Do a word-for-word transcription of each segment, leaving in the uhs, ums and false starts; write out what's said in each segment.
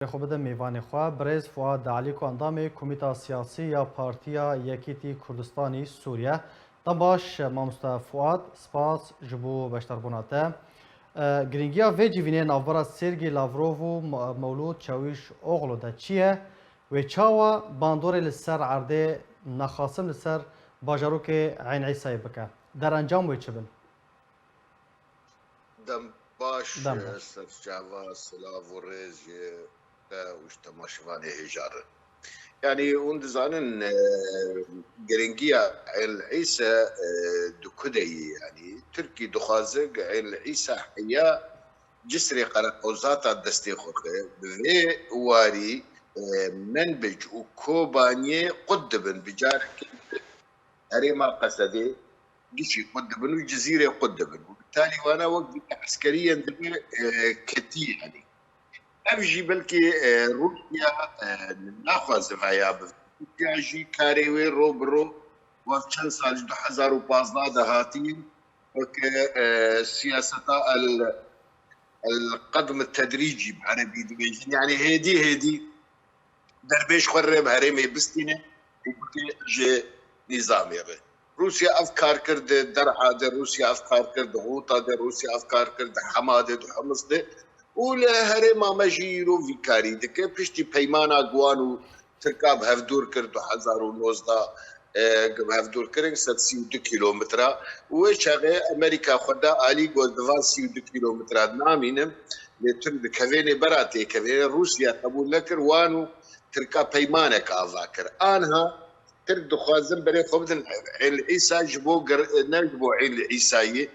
Xwe bide mêvanê xwe, birêz Fuad Alîko, endamê Komîta Siyasî ya Partiya Yekîtî Kurdistanî Sûriye. Dem baş, mamoste Fuad, spas ji bo beşdarbûna te. E, girîngiya vê civînê navbera Sergî Lavrov û Me-, Mewlûd Çawîşoglu de çi ye? Wê çawa bandorê li ser erdê nexasim li ser bajarokê Eyn Îsayê bike? Derencam wê çi bin? Dem baş, Dem baş. Serçava, silav û rêz ji te û ji temaşevanê hêja re. Yanî hûn dizanin, e, giringiya El Îse, e, di ku de yî, yanî Tirkî dixwaze ku El Îse heya Cisrê Qereqozata destê xwe de. Bi vê warî, e, Menbic û Kobaniyê qut dibin, bi carekê herêma Qesedê gişî qut dibin û Cizîrê qut dibin. Û bi talî wana wek dîke eskeriyên dibe, e, ketî yanî. Ev jî belkî, e, Rûsya, e, naxwaze veya bibe. Rûsya jî karê wê ro bi ro, wek çend sal ji du hezar û pazdeh de hatiye, wek, e, siyaseta el, el qedm tedrîcî bi erebî dibêjin. Yanî hêdî hêdî derbêj xwe re bi herêmê bistîne û bike ji nîzamê re. Rûsya ev kar kir di Der'a de, Rûsya ev kar kir di Hûta de, Rûsya ev kar kir di Hema de, di Humus de û li herêma me jî îro vî karî dike. Piştî peymana Guan û Tirka bi hevdûr kir du hezar û nozdeh, e, bi hevdûrkirin sed sî û du kîlometre û wê çaxê Amerîka xwe da alî, got, di van sî û du kîlometre namînim, lê Tirk dikevênê bera têkevê. Rûsya qebûl nekir wan û Tirka peymanek ava kir. Anha Tirk dixwazin berê xwe bidin Ên Îsa ji bo gir-, ne ji bo Ên Îsayê,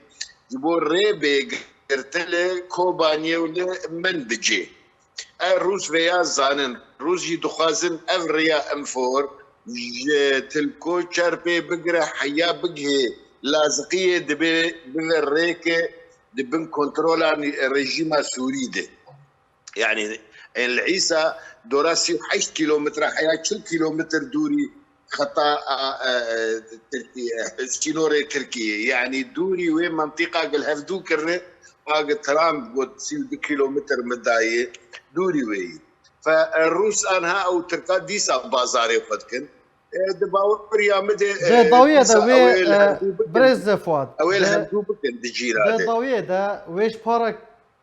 ji bo rê bê girtin li Kobaniyê û li Menbicê. E, Rûs vêya zanin. Rûs jî dixwazin ev rêya M four ji Tilko Çerpê bigire heya bigihê Laziqiyê, dibê bibe rêke di bin kontrola rejîma Sûrî de. Yanî Ên Îsa dora sî û heşt kîlometre heya çil kîlometr dûrî xeta, a, e, e, Tirkî-, e, sînorê Tirkiyê. Yanî dûrî wê mentîqa gil hevdû kirine, a gi Trump got sî û du kîlometr min dayê, dûrî wê yî. Fe, e, Rûs anha ew Tirka dîsa bazarê xwe dikin. E, di baweriya min de, Di e, dawiye de dîsa wê, ew ê li e, hevdû bikin. Birêz Fuad, Ew ê li di, hevdû bikin di cîra di de. Dawiye de wê ji para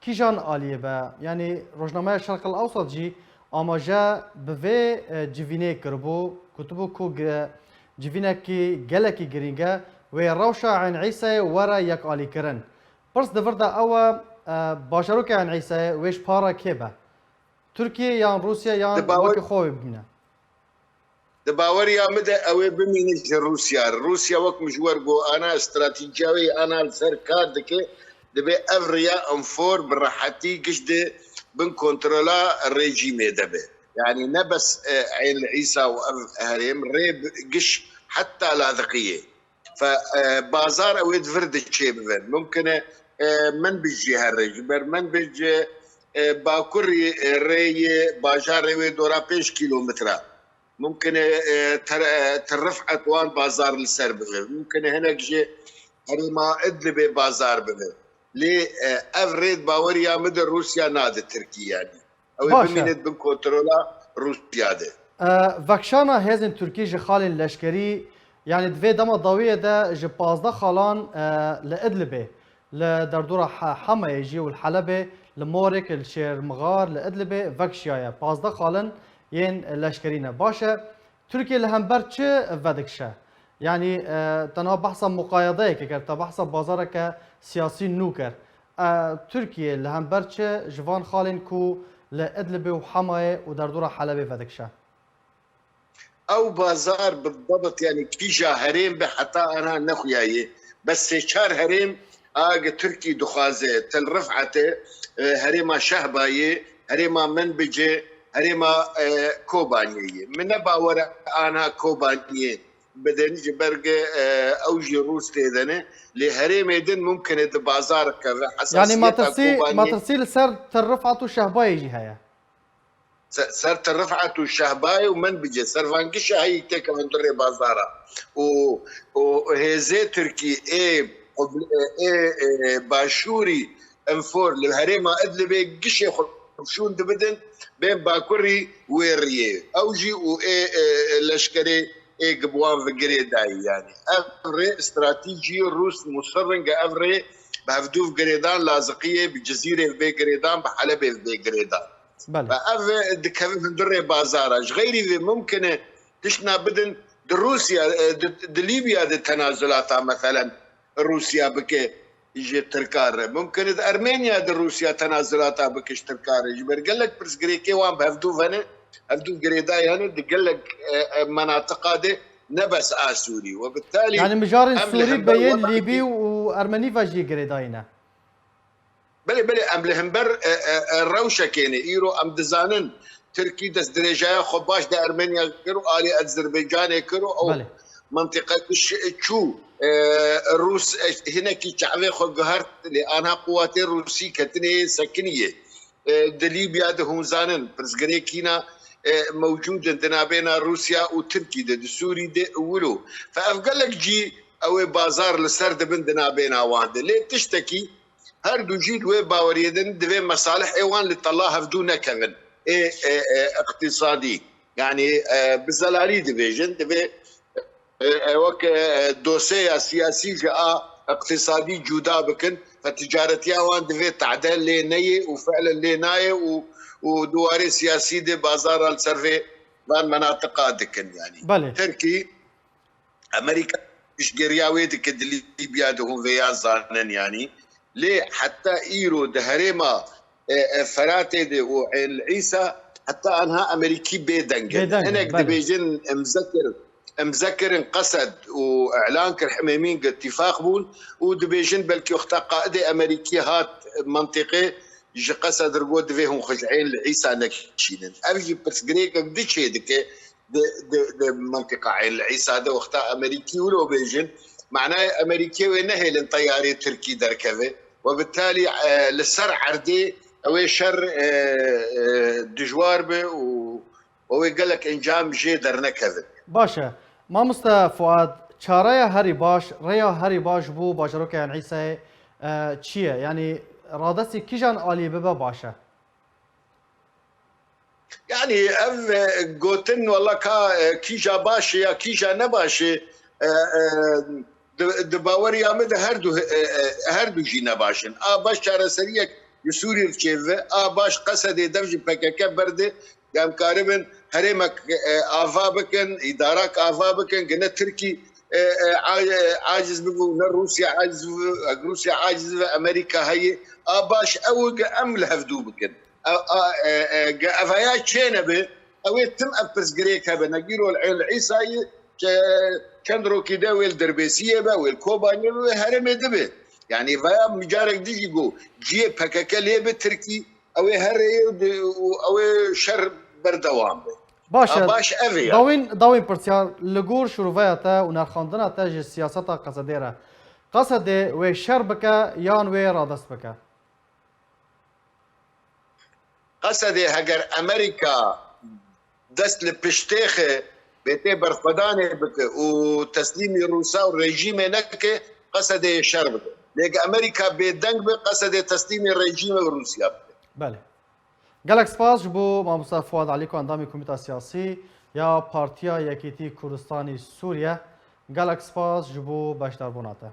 kîjan aliyê be? Yanî rojnameya Şerq El Ewsat jî amaje bi vê, e, civînê kiribû, gotibû ku ge-, civînekî gelekî girîng e, wê rewşa Eyn Îsayê were yekalîkirin. Pirs di vir de ew e, e, bajarokê Eyn Îsayê wê ji para kê be? Tirkiye yan Rûsya yan Di bawer- wekî xwe wê bimîne? Di baweriya min de ew ê bimîne ji Rûsya re. Rûsya wek min ji we re got, ana stratîjiya wê ana li ser kar dike, divê ev rêya M four bi rehetî giş di bin kontrola rejîmê de be. Yanî ne bes, e, Eyn Îsa û ev herêm rê bi-, giş heta Laziqiyê. Fe, e, bazar ew ê di vir de çêbibin. Mumkin e, e, Menbic jî here. Ji ber Menbic, e, bakurî, e, rêyê bajarê wê dora pênc kîlometre. Mumkin e, e, Ter-, e, Tir Rifet wan bazar li ser bibe. Mumkin e hinek ji herêma Idlibê bazar bibe. Lê, e, ev rê di baweriya min de Rûsya nade Tirkî yanî. Ew ê Baş e. bimîne di bin kontrola Rûsya de. E, vekişana hêzên Tirkî ji xalên leşkerî, yanî di vê dema dawiyê de ji pazdeh xalan, e, li Idlibê, li derdora He-, Hemayê jî û li Helebê, li Morek, li Şêrmixar, li Idlibê vekişiyaye. Pazdeh xalin yên leşkerî ne. Baş e, Tirkiye li hember çi vedikişe? Yanî, e, tenha behsa muqayedeyekê kir, te behsa bazareke siyasî nû kir. E, Tirkiye li hember çi ji van xalên ku li Idlibê û Hemayê û derdora Helebê vedikişe? Ew bazar bi debit, yanî kîja herêm be heta ana nexuyaye. Bes sê çar herêm a gi Tirkî dixwaze, Tel Rifetê, e, herêma Şehbayê, herêma Menbicê, herêma, e, Kobaniyê ye. Min ne bawer e ana Kobaniyê bidin, ji ber ge, e, ew jî Rûs tê de ne. Lê herêmê din mumkin e di bazar keve. Yanî Hesasiyeta matirsî, Kobaniyê matirsî li ser Tir Rifat û Şehbayê jî heye. Se-, ser Tir Rifat û Şehbayê û Menbicê, ser van gişa heyî têkevin du rê bazara. Û, û hêzê Tirkî ê, ê, ê, ê başûrî Enfor li herêma Idlibê gişê xwe kurşûn dibidin, bên bakurî wê riyê. Ew jî û ê, ê, ê leşkerê ê gi bi wan ve girêdayî, yanî. Ev rê stratejî Rûs musir in ge ev rê bi hevdû ve girêdan, Laziqiyê bi Cizîrê ve bê girêdan, bi Helebê ve bê girêdan. Belê. Ve ev dikeve hundirê bazara. Ji xeyrî vê mumkin e tiştna bidin di Rûsya, e, di, di Lîbya de tenazulata, meselen, Rûsya bike ji Tirkan re. Mumkin e di Ermenya de Rûsya tenazulata bike ji Tirkan re. Ji ber gelek pirsgirêkê wan bi hevdû ve ne, hevdû girêdayî hene di gelek, e, e, menatiqa de, ne bes a Sûrî. Webitalî Yani mijarên em li Sûrî hember beyên wela Lîbî û Ermenî ve jî girêdayî ne. Belê, belê, em li hember, e, e, e, rewşekê ne. Îro em dizanin Tirkî destdirêjaya xwe baş di Ermenya kir û alî Ezerbaycanê kir û ew Belê. mentiqe çû, e, Rûs, e, hinekî çavê xwe guhert, lê anha quwatê Rûsî ketinê sekiniyê. E, di Lîbya de hûn zanin, pirsgirêkîna, e, mewcûd in di nabêna Rûsya û Tirkî de, di Sûrî de wilo. Fe ev gelek cî ew ê bazar li ser dibin di nabêna wan de. Lê tiştekî her du jî di wê baweriyê din divê mesalihê wan li tela hevdû nekevin. Ê, e, e, iqtîsadî. Yanî, e, bi zelalî dibêjin, divê, e, e, wek, e, dosyeya siyasî ji a iqtîsadî cuda bikin. Fe ticaretiya wan divê tade lê neyê û fiilen lê nayê û, û di warê siyasî de bazara li ser vê van menatiqa dikin, yanî. Belê. Tirkî Amerîka piştgiriya wê dike di Lîbya de, hûn vê ya zanin, yanî. Lê heta îro di herêma, e, e, Feratê de û Ên Îsa heta anha Amerîkî bêdeng in. Bêdeng in, Hinek belê. dibêjin, imze kir, imze kirin Qesed û îlan kir Himêmîn ge îtîfaq bûn û dibêjin belkî wexta qaidê Amerîkî hat mentiqê ji Qesed re got divê hûn xwe ji Ên Îsa nekişînin. Ev jî pirsgirêkek di çê dike di, di, di mentiqa Ên Îsa de wexta Amerîkî wilo bêjin, manayê Amerîkiyê wê nehêlin teyarê Tirkî derkeve. Webitalî, e, li ser erdê ew ê şer, e, e, dijwar be û ew ê gelek encam jê dernekevin. Baş e. Mamoste Fuad, çareya herî baş, rêya herî baş ji bo bajarokê Ên Îsayê, e, çi ye? Yanî radestî kîjan alî bibe baş e? Yanî ev, e, gotin wela ka, e, kîja baş e ya kîja ne baş e, e, e, di, di baweriya min de her du, e, e, her du jî ne baş in. A baş çareseriyek li Sûrî re çêbibe, a baş Qesedê dev ji P K K berde, em karibin herêmek, e, ava bikin, îdarak ava bikin, gine Tirkî, e, e, a-, e, aciz bibe û ne Rûsya aciz bibe, Rûsya aciz bibe, Amerîka heye. A baş ew e, em li hevdû bikin. A, a, e, e, ge evaya çênebe, ew ê tim ev pirsgirêk hebe. Negîro li Ên Îsayê çe-, çend rokî de wê li Dirbêsiyê be, wê li Kobaniyê be, wê herêmê dibe. Yanî vaya min carek dijî got, ciyê P K K lê bi Tirkî, ew ê her rêyê û di-, û ew ê şer berdewam be. Baş Ha, e. baş ev e ya. Dawîn, dawîn pirsyar, li gor şûroveya te û nerxandina te ji siyaseta Qesedê re, Qesedê wê şer bike yan wê radest bike? Qesedê heger Amerîka dest li piştêxe bê tê berxwedanê bike û teslîmî Rûsa û rejîmê neke, Qesedê yê şer bike. Lê ge Amerîka bêdeng be, Qesedê teslîmê rejîmê Rûsya bike. Belê. Gelek spas ji bo mamoste Fuad Alîko, endamê Komîta Siyasî ya Partiya Yekîtî Kurdistanî Sûriye. Gelek spas ji bo beşdarbûna te.